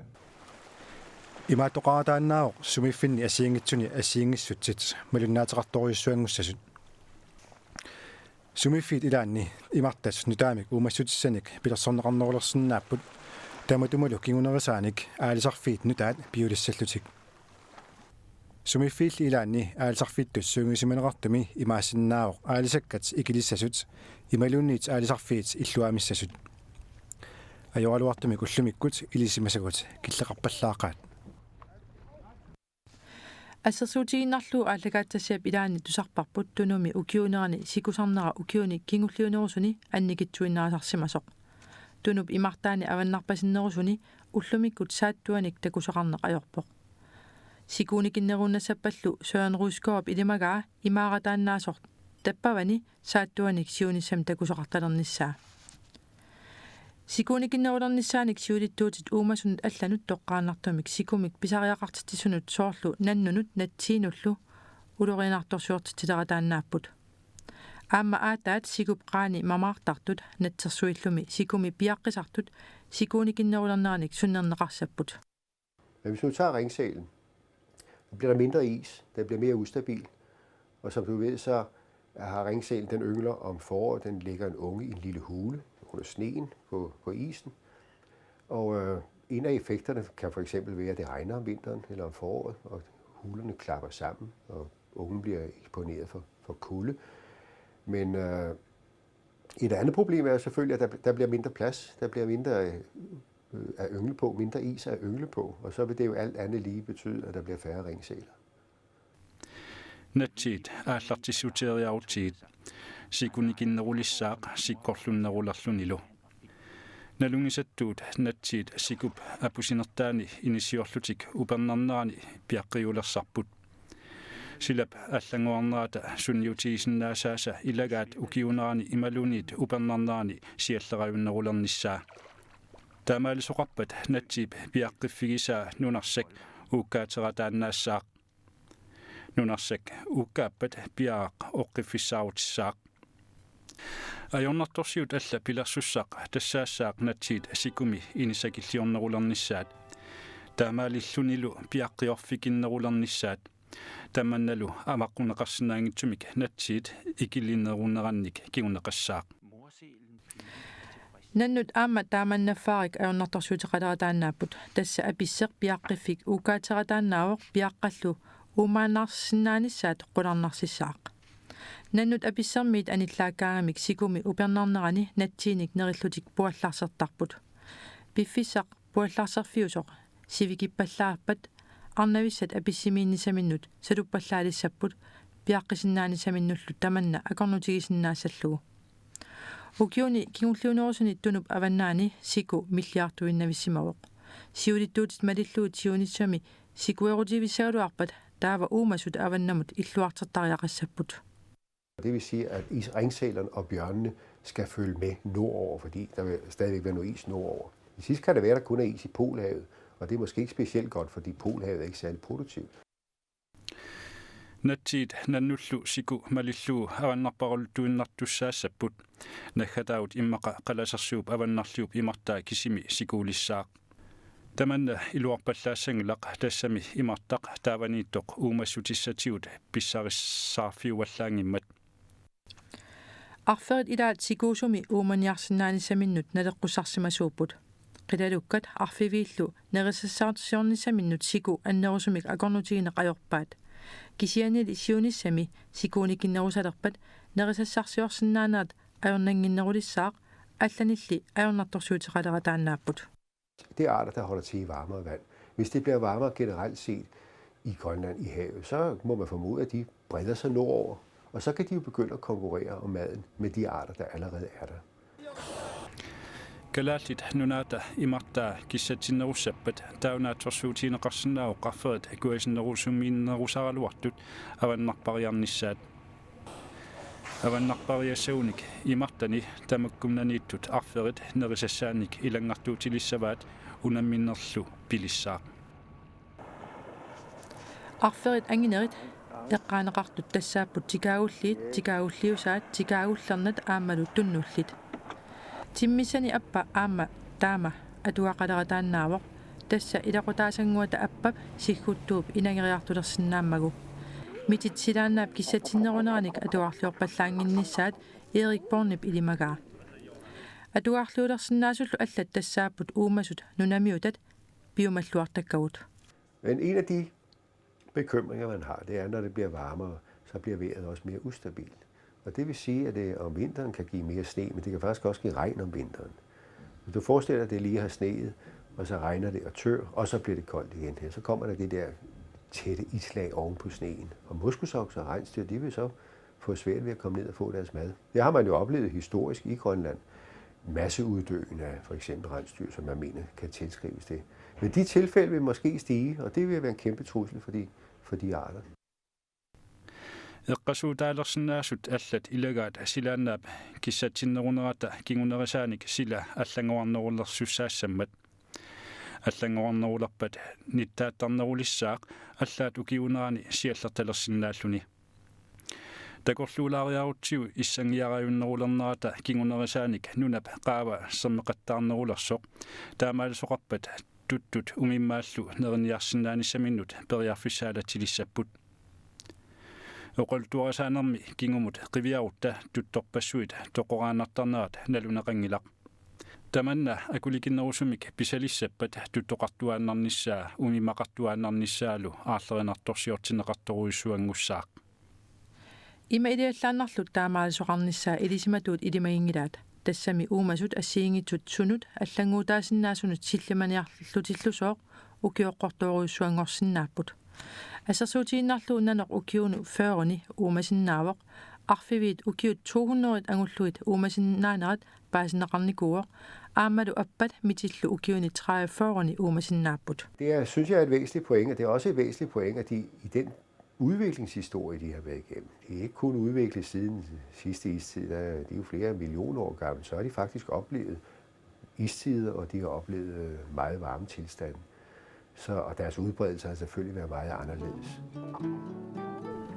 Imaattoqarataannaavoq sumiiffinni assigiinngitsuni assigiinngissutsit malunnaateqartorujussuanngussasut. Sumiiffiit ilaanni imartat nutaamik uumassutissanik pilersorneqarnerulersinnaapput, tamatumalu kingunerisaanik aalisarfiit nutaat piulissallutik. Sumiiffiilli ilaanni aalisarfittut sungiusimaneqartumi imaassinnaavoq aalisakkat ikilissasut imaluunniit aalisarfiit illuamissasut. Ajoraluartumik ullumikkut ilisimasagut killeqarpallaaqaat. Assersuutigiinnarlugu aallakaatitassiap ilaanni tusarparput Tunumi ukiuunerani sikusarnera ukiuni kingulliunerusuni annikitsuinnaasarsimasoq. Tunup imartaani avannarpasinnerusuni ullumikkut saattuanik takusaqarneq ajorpoq. Sikuunikinnerunnassappallu Søren Rudskov ilimagaa imaarataannaasoq tappavani saattuanik siunissami takusaqartalernissaa. Sikuunikinnerulernissaanik siulittuutit uumasunut allanut toqqaannartumik sikumik pisariaqartitsisunut soorlu nannunut natsiinullu ulorianartorsiortitsilerataannaapput. Aamma aataat sikup qaani mamaartartut natsersuillumi sikumi piaqqisartut sikuunikinnerulerneranik sunnerneqarsapput. Men hvis nu tager ringsälen, så bliver der mindre is, den bliver mere ustabil. Og som du ved, så har ringsälen, den yngler om foråret, den lægger en unge i en lille hule under sneen på, på isen. Og øh, en af effekterne kan for eksempel være, at det regner om vinteren eller om foråret, og hulerne klapper sammen, og ungen bliver eksponeret for, for kulde. Men øh, et andet problem er selvfølgelig, at der, der bliver mindre plads. Der bliver mindre øh, at yngle på, mindre is at yngle på, og så vil det jo alt andet lige betyde, at der bliver færre ringsaler. Natsiit aallartissuteeriarutsigit sikuunikinnerulissaaq sikkorlunnerulerlunilu. Nalunngisattuut natsiit sikup apusinertaani inissiorlutik upernarnerani piaqqiulersarput. Silap allanngornerata sunniutigisinnaasaasa ilagaat ukiuunerani imaluunniit upernarnerani siallerajunnerulernissaa. Taamaalisoqarpat natsiip piaqqiffigisaa nunarsak uukkaaterataannaassaaq. Nunarsak uukkaappat piaraq oqqiffissaarutissaaq. Ajornartorsiut alla pilersussaq tassaassaaq natsiit sikumi inissakilliornerulernissaat. Taamaalillunilu piaqqiorfikinnerulernissaat. Tamannalu avaqquneqarsinnaanngitsumik natsiit ikilinerunerannik kinguneqassaaq. Nannut aamma taamannaffaarik ajornartorsiuteqalerataannaapput. Tassa apisseq piaqqiffik uukkaaterataannaavoq piaqqallu uumaannarsinnaanissaat qularnarsissaaq. Nannut apissermiit anillaakkaangamik sikumi upernarnerani natsiinik nerillutik puallarsertarput. Piffissaq puallarserfiusoq sivikippallaarpat arnavissat apissimiinnisaminnut saluppallaalissapput piaqqisinnaanissaminnullu tamanna akornutigisinnaassallugu. Ukiuni kingulliunerusuni Tunup avannaani siku milliarduinnavissimavoq. Siulittuutit malillugit siunissami sikuerutivissagaluarpat taava uumasut avannamut illuartertariaqassapput. Det vil sige, at is, ringsalerne og bjørnene skal følge med nordover, fordi der vil stadigvæk være noget is nordover. I sidst kan det være, at der kun er is i Polhavet, og det er måske ikke specielt godt, fordi Polhavet er ikke særlig produktivt. Natsiit nannullu siku malillugu avannarparaluttuinnartussaassapput. Naggataavut immaqa Qalasersuup avannarliup imartaa kisimi sikuulissaaq. Tamanna iluarpallaassanngilaq, tassami imartaq taavaniittoq uumassutissatigut pissarissaarfiuvallaanngimmat. Arferit ilaat sikuusumi uumaniarsinnaanissaminnut naleqqussarsimasuupput. Qilalukkat arfiviillu nerisassarsiornissaminnut siku annerusumik akornutigineq ajorpaat. Kisiannili siunissami sikuunikinnerusalerpat nerisassarsiorsinnaanerat ajornannginnerulissaaq, allanilli ajornartorsiuteqalerataannaapput. Det er arter, der holder til i varmere vand. Hvis det bliver varmere generelt set i Grønland i havet, så må man formode, at de breder sig nordover. Og så kan de jo begynde at konkurrere om maden med de arter, der allerede er der. Kalaallit Nunaata imartaa kissatsinnerussappat taava naatsorsuutigineqarsinnaavoq arferit kujasinnerusumiinnerusaraluartut avannarpariarnissaat. Avannarpariassagunik imartani tamakkunaniittut arferit nerisassaanik ilanngartuutilissavaat unamminerlu pilissaaq. Arferit anginerit eqqaaneqartut tassaapput tikaagulliit, tikaagulliusaat, tikaagullernat aammalu tunnullit. Timmissani appa aamma taama atugaqalerataannaavoq, tassa ilaqutaasannguata appap sigguttuup inageriartulersinnaammagu. Mitit silaannaap kissatsinneruneranik atugarliorpallaannginnissaat Erik Bornip ilimagaa. Atugarliulersinnaasullu allat tassaapput uumasut nunamiutat piumalluartakkagut. Men en af de bekymringer, man har, det er, når det bliver varmere, så bliver vejret også mere ustabilt. Og det vil sige, at det om vinteren kan give mere sne, men det kan faktisk også give regn om vinteren. Hvis du forestiller dig, at det lige har sneet, og så regner det og tør, og så bliver det koldt igen her, så kommer der det der tætte islag oven på sneen. Og moskusokser og rensdyr, de vil så få svært ved at komme ned og få deres mad. Det har man jo oplevet historisk i Grønland. Masseuddøen af for eksempel rensdyr, som man mener kan tilskrives det. Men de tilfælde vil måske stige, og det vil være en kæmpe trussel for de, for de arter. Eqqasuutaalersinnaasut allat ilagaat silaannaap kissatsinnerunerata kingunerisaanik sila allanngorarnerulersussaassammat. Allanngorarnerulerpat nittaattarnerulissaaq allaat ukiuunerani siallertalersinnaalluni. Takorluulaariarutsigu issanngiarajunnerulernerata kingunerisaanik nunap qaava sermeqattaarnerulersoq. Taamaalisoqarpat tuttut umimmaallu neriniarsinnaanissaminut periarfissaalatsilissapput. Oqaluttuarisaanermi kingumut qiviarutta tuttorpassuit toqoraannartarnerat naluneqanngilaq. Tamanna akulikinnerusumik pisalissappat tuttoqartuaannarnissaa umimmaqartuaannarnissaalu aarlerinartorsiortinneqartorujussuanngussaaq. Ima iliallaannarlu taamaalisoqarnissaa ilisimatuut ilimaginngilaat. Tassami uumasut assigiinngitsut sunut allannguutaasinnaasunut sillimaniarlutillusooq ukioqqortoorujussuanngorsinnaapput. Assersuutigiinnarlugu nanoq ukiunut fyrreni uumasinnaavoq, arfiviit ukiut to hundrede angullugit uumasinnaanerat paasineqarnikuuvoq, aammalu appat mitillu ukiuni tredive fyrreni uumasinnaapput. Det er, synes jeg, er et væsentligt point, og det er også et væsentligt point, at de i den udviklingshistorie, de har været igennem. De er ikke kun udviklet siden sidste istid, der er, de er jo flere millioner år gamle, så har de faktisk oplevet istider, og de har oplevet øh, meget varme tilstande. Så, og deres udbredelse har selvfølgelig været meget anderledes.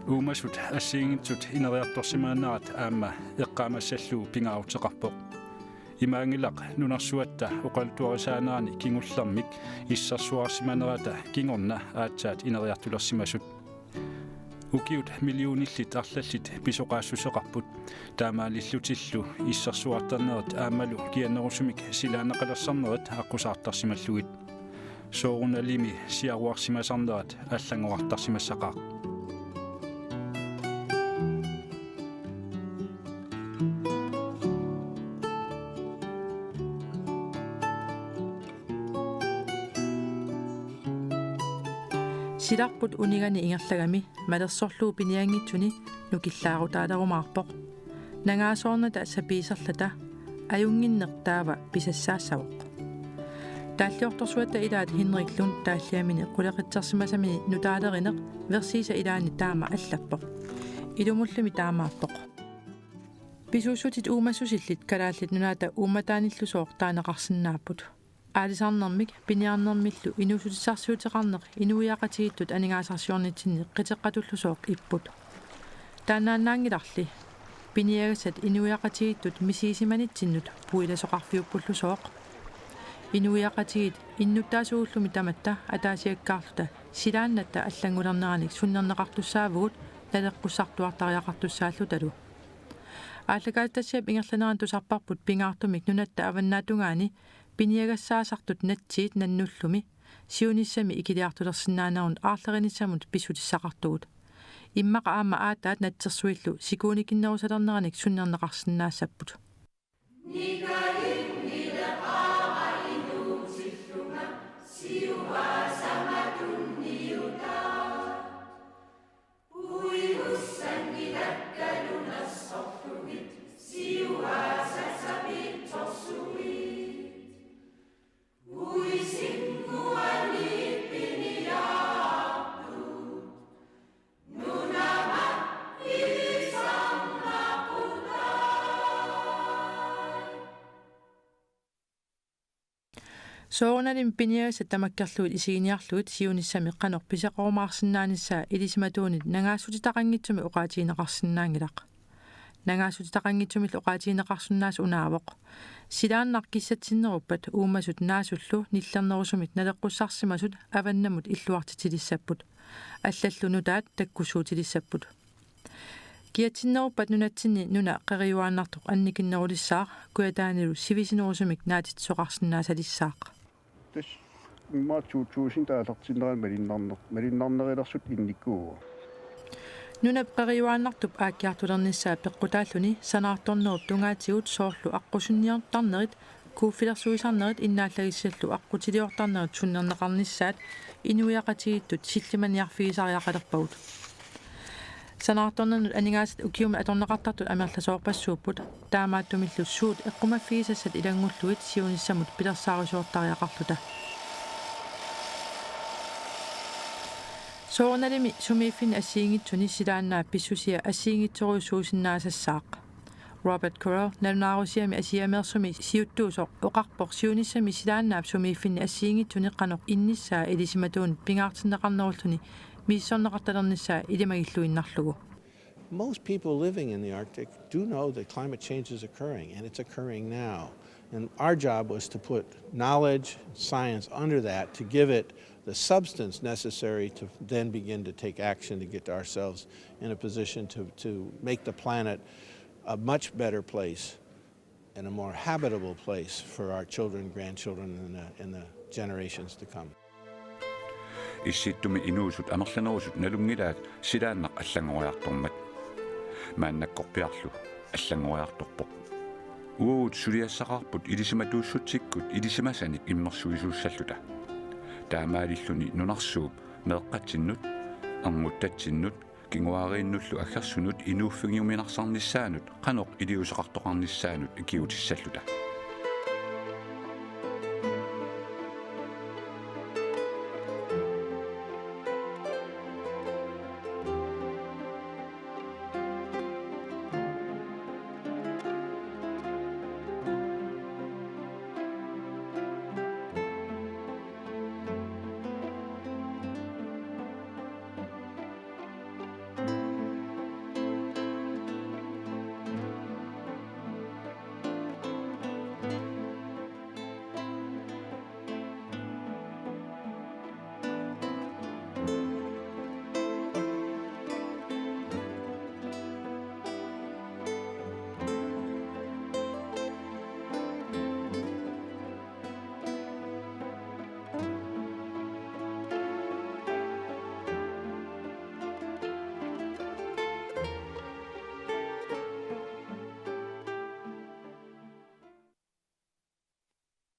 Uumasut assigiinngitsut ineriartorsimaannarat aamma eqqaamassallugu pingaaruteqarpoq. Imaanngilaq nunarsuatta oqaluttuarisaanerani kingullermik issersuarsimanerata kingorna aatsaat ineriartulersimasut. Ukiut millionillit arlallit pisoqaassuseqarput. Taamaalillutillu issersuartarnerit aammalu kiannerusumik silaannaqalersarnerit aqqusaartarsimallugit. Soorunalimi siaruarsimasarnerat allanngorartarsimassaqaaq. Silarput unigani ingerlagami malersorlugu pinianngitsuni nukillaarutaalerumaarpoq. Nangaasoornata sapiiserlata ajunnginneq taava pisassaassavoq. Taalliortorsuatta ilaat Henrik Lund taalliamini qulequtsersimasamini nutaalerineq versiisa ilaanni taama allappoq. Ilumullumi taamaappoq. Pisuussutit uumassusillit Kalaallit Nunaata uummataanillusooq taaneqarsinnaapput. Aalisarnermik piniarnermillu inuussutissarsiuteqarneq inuiaqatigiittut aningaasarsiornitsinni qiteqqatullusooq ipput. Taannaannaanngilarli piniagassat inuiaqatigiittut misigisimanitsinnut puilasoqarfiuppullusooq. Inuiaqatigiit innuttaasuugullumi tamatta ataasiakkaarluta silaannatta allanngulerneranik sunnerneqartussaavugut naleqqussartuartariaqartussaallutalu. Aallakaatitassiap ingerlanerani tusarparput pingaartumik nunatta avannaatungaani piniagassaasartut natsiit nannullumi siunissami ikiliartulersinnaanermut aarlerinissamut pissutissaqartugut. Immaqa aamma aataat natsersuillu sikuunikinnerusalerneranik sunnerneqarsinnaassapput. Soorunalimi piniagassat tamakkerlugit isiginiarlugit siunissami qanoq pisoqarumaarsinnaanissaa ilisimatuunit nangaassutitaqanngitsumik oqaatigineqarsinnaanngilaq. Nangaassutitaqanngitsumillu oqaatigineqarsinnaasut unaavoq: Silaannaq kissatsinneruppat uumasut naasullu nillernerusumik naleqqussarsimasut avannamut illuartitsilissapput. Allallu nutaat takkussuutilissapput. Kiatsinneruppat nunatsinni nuna qeriuaannartoq annikinnerulissaaq, kujataanilu sivisunerusumik naatitsoqarsinnaasalissaaq. Tassa immaqa to tusind aallartinnerani malunnarner-, malunnarnerulersut innikkuuvoq. Nunap qeriuaannartup aakkiartulernissaa peqqutaalluni sanaartornerup tungaatigut soorlu aqqusinniortarnerit, kuuffilersuisarnerit innaallagissallu aqqutiliortarnerit sunnerneqarnissaat inuiaqatigiittut sillimaniarfigisariaqalerpagut. Sanaartornernut aningaasat ukiumut atorneqartartut amerlasoorpassuupput, taamaattumillu suut eqqumaffigisassat ilanngullugit siunissamut pilersaarisuuttariaqarluta. Soorunalimi sumiiffinni assigiinngitsuni silaannaap pissusia assigiinngitsorujussuusinnaasassaaq. Robert Correll nalunaarusiami Aasiameersumi siuttuusoq oqarpoq siunissami silaannaap sumiiffinni assigiinngitsuni qanoq innissaa ilisimatuunit pingaartinneqarnerulluni misissorneqartalernissaa ilimagilluinnarlugu. Most people living in the Arctic do know that climate change is occurring, and it's occurring now. And our job was to put knowledge, science under that to give it the substance necessary to then begin to take action to get ourselves in a position to, to make the planet a much better place and a more habitable place for our children, grandchildren, and the, and the generations to come. Issittumi inuusut amerlanerusut nalunngilaat silaannaq allanngoriartormat. Maannakkorpiarlu allanngoriartorpoq. Uagut suliassaqarput ilisimatuussutsikkut ilisimasanik immersuisuussalluta. Taamaalilluni nunarsuup meeqqatsinnut, ernguttatsinnut, kinguaariinnullu aggersunut inuuffigiuminarsarnissaanut qanoq iliuuseqartoqarnissaanut ikiuutissalluta.